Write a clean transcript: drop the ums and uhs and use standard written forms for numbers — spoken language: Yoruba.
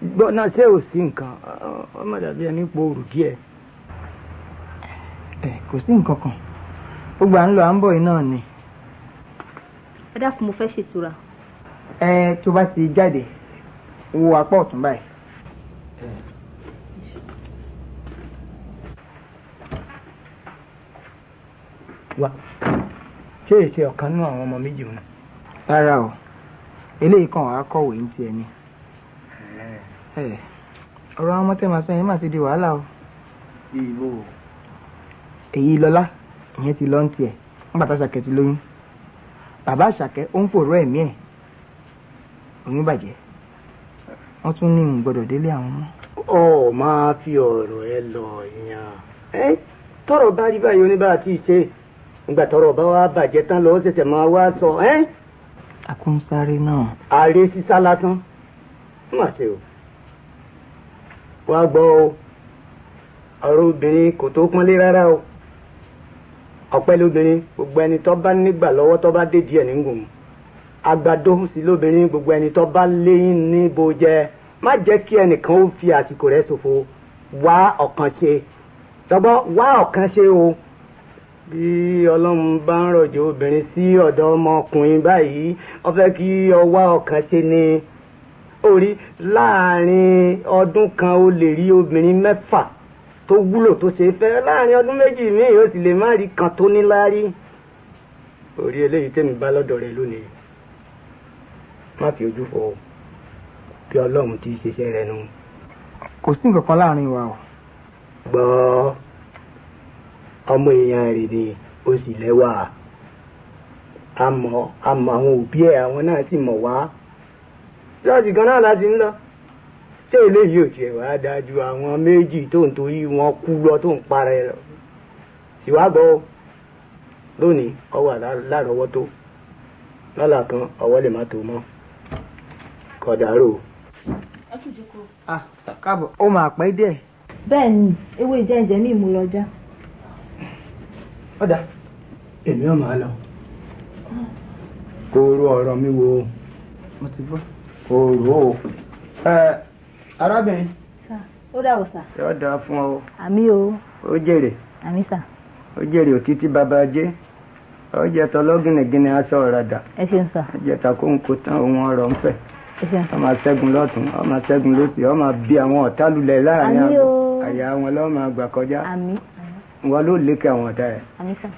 Gbọ́ náà ṣé ò sí nǹkan ọmọ dàbí ẹni po òrù díẹ̀. Ẹ kò sí nǹkan kan, gbogbo à ń lọ à ń bọ̀ yìí náà ni. Ẹ dákun, mo fẹ́ ṣètura. Ẹ tó bá ti jáde wo apá ọ̀tún báyìí. Wá, ṣé èsì ọ̀kan nú àwọn ọmọ méjì wọn? Rárá o, eléyìí kan wàá kọ̀wé ní tiẹ̀ ni. Ọ̀rọ̀ àwọn ọmọ tẹ́ máa sọ yẹn má ti di wàhálà o. Ìbò. Èyí Lọlá, ìyẹn ti lọ ń tiẹ̀ nígbà tá Àṣàkẹ́ ti lóyún. Bàbá Àṣàkẹ́ ó ń fòró ẹ̀mí ẹ̀, oyún bàjẹ́. Wọ́n tún ní n gbọ́dọ̀ délé àwọn mọ́. Ọ máa fi ọ̀rọ̀ ẹ lọ yàn. Tọ́rọ̀ bá rí báyìí oníbàá tí ì ṣe. Nígbà tọ́rọ̀ bá wá bàjẹ́ tán lọ ṣẹ̀ṣẹ̀ máa wá sọ. Akúnsáré náà. Ààrẹ sísá lásán. Má ṣe o. Wá gbọ́ o, ọ̀rọ̀ obìnrin kò tó pọ́nlé rárá o. Ọ̀pẹ́ lóbìnrin, gbogbo ẹni tó bá nígbà lọ́wọ́ tó bá dé díẹ̀ nígùn. Àgbàdo sí lóbìnrin, gbogbo ẹni tó bá léyìn níbo jẹ. Má jẹ́ kí ẹnìkan ó fi àsìkò rẹ̀ ṣòfò. Wá ọ̀kan ṣe. Tọ́gbọ́ wá ọ̀kan ṣe o. Bí Ọlọ́run bá ń rọ̀jò obìnrin sí ọ̀dọ̀ ọmọkùnrin báyìí, ó fẹ́ kí ọ wá ọ̀kan ṣe ni. Orí láàrin ọdún kan ó lè rí obìnrin mẹ́fà tó wúlò tó ṣe fẹ́. Láàrin ọdún méjì míì ó sì lè má rí kan tó ní láárí. Orí eléyìí tèmi bá lọ́dọ̀ rẹ lónìí, má fi ojú fò ó, bí Ọlọ́run ti ṣiṣẹ́ rẹ nu. Kò sí nǹkan kan láàrin wa o. Gbọ́, ọmọ èèyàn rè ni, ó sì lẹ́wà. Àmọ́ àmọ́ àwọn òbí ẹ̀ àwọn náà sì mọ̀ wá. Ṣọ́ọ̀ṣì kan náà láti ń lọ. Ṣé eléyìí ò tiẹ̀ wá dájú àwọn méjì tó ń torí wọn kú lọ tó ń para ẹ lọ? Sì wá gbọ́ o, lónìí ọ wà lárọ̀ọ́wọ́tó, lọ́la kan ọwọ́ lè má tó mọ́. Kọ̀dàrò. Ẹ kú jókòó. Ah, káàbọ̀, ó máa pẹ́ díẹ̀. Bẹ́ẹ̀ ni, ewé jẹ́ǹjẹ́ mi mú lọ já. Ọ̀dà. Èmi ò máa lọ. Kó rú ọ̀rọ̀ mi wo. Mo ti gbọ́. Kó rú o. Ẹ arábìnrin. Sà, ó dàbọ̀ sà. Yóò dáa fún ọ. Àmín o. Ó jèrè. Àmín sà. Ó jèrè òtítí bàbá jẹ́. Ó jẹ́ tọlọ́gìnìgìnì aṣọ ọ̀ràdà. Ẹ ṣeun sà. Ó jẹ́ takóńkó tán ohun ọ̀rọ̀ ń fẹ̀. Ẹ ṣeun sà. Ó máa ṣẹ́gun lọ́tún, ó máa ṣẹ́gun lósì, ó máa bí àwọn ọ̀tá lulẹ̀ láàrin Àmín àgọ́. o. Àyà wọn ló máa gbà kọjá. Àmín. Wọn ló lékè àwọn ọ̀tá ẹ̀. Àmín sà.